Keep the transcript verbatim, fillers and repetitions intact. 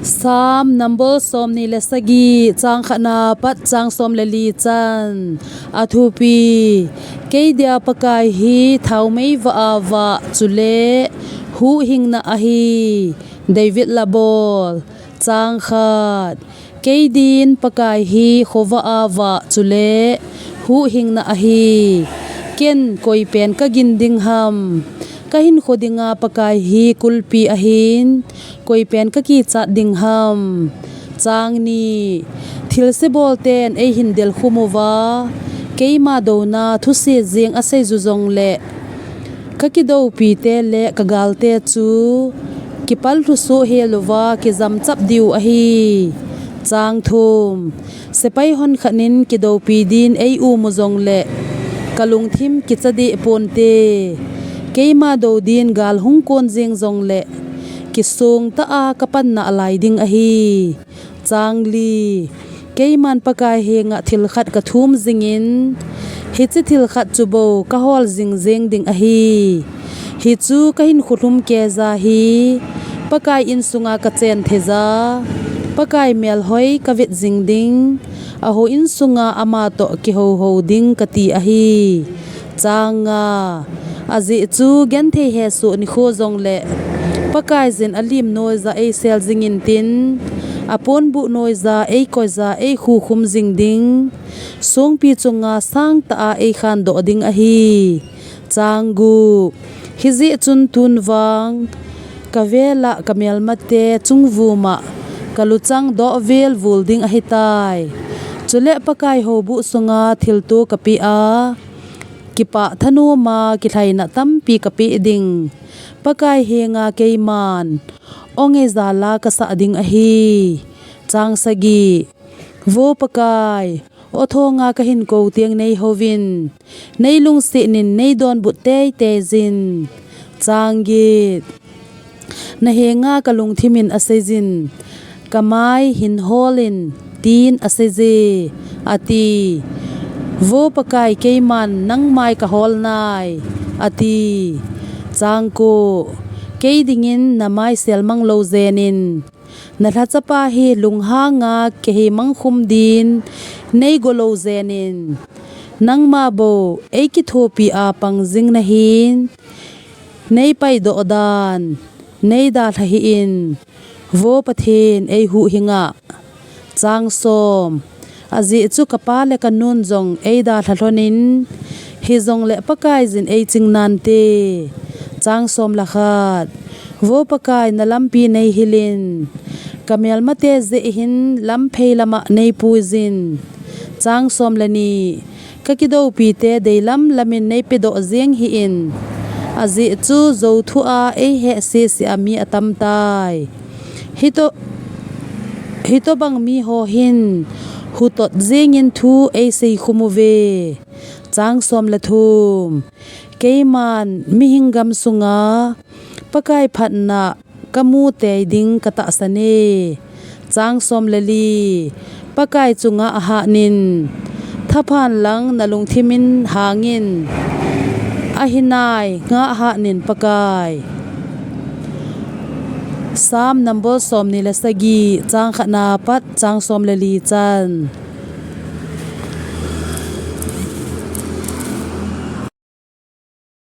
Psalm number som ni le sagi, chang khatna pat chang som le li chan. Athupi: Kei dia Pakai hi thaomei vah a vah, chule huhhingna ahi. David la bol. Chang khat. Kei din Pakai hi khovah a vah, chule huhhingna ahi. Ken koi pen ka gin ding ham? Ka hinkho dinga Pakai hi kulpi ahin, koi pen ka kichat ding ham? Chang ni. Thilse bolten eihin delkhum uva, keima douna thuse jeng asei ju jongle, ka kidoupite le ka galte chu kipal lhusoh hel uva kijamchap diu ahi. Chang thum. Sepai hon khatnin kidoupi din eium u jongle, ka lungthim kicha deh ponte. Keima dou din gal hung kon jeng jongle, kisong tah a ka panna lai ding ahi. Chang li. Keiman Pakai henga thil khat ka thum jingin, hiche thil khat chu bou ka hol jing jeng ding ahi. Hichu ka hinkho lhum keija hi Pakai insunga ka chen theija, Pakai melhoi ka vet jing ding, ahou insunga ama toh kihouhou ding kati ahi. Chang nga. Ajeh chu genthei hesoh nikho jongle, Pakaiyin alim noija eisel jingin tin, aponbuh noija eikoija eikhukhum jing ding, songpi chunga sangtah a eikhandoh ding ahi. Chang gup. Hijeh chun tun vang ka vela ka melmate chungvuma ka luchang doh velvul ding ahitai. Chule Pakai houbuh sunga thilto ka peh a, kipah thanoma kilhaina tampi ka peh ding. Pakai henga keiman ong eijala ka sah ding ahi. Chang sagi. Vo Pakai, o thonga ka hinkou teng neihouvin, neilungsetnin neidonbut teitei jin. Chang get. Nahenga ka lungthimin aseijin, ka mai hin holin, tin aseije, ati. Vo Pakai, keiman nang mai ka holnai, ati. Chang ko. Kei dingin na mai selmang lou jenin, na lhachapa hi lunghanga kihei mangkhum din neigo lou jenin, nangma bou eikithopi a pang jing nahin, neipaidoh dan neidalha hih in, vo Pathen eihuhhinga. Chang som. Ajeh chu ka pa le ka nun jong eidalha lhonin, hijongle Pakaiyin eiching nante. Chang som le khat. Vo Pakai, na lampi neihilin, ka melmate jeh hin lamphei lama neipuijin. Chang som le ni. Ka kidoupite deilam lamin neipedoh jeng hih in, ajeh chu jou thua eiheh sese a mi atamtai. Hito, hitobang miho hin hutot jengin thu eiseikhum uve. Chang som le thum. Keiman mihing gam sunga Pakai phatna kamu tei ding ka tahsan e. Chang som le li. Pakai chu ngah hatnin, thaphan lang na lungthimin hangin, ahinai, ngah hatnin Pakai. Psalm number som ni le sagi, chang khatna pat chang som le li chan.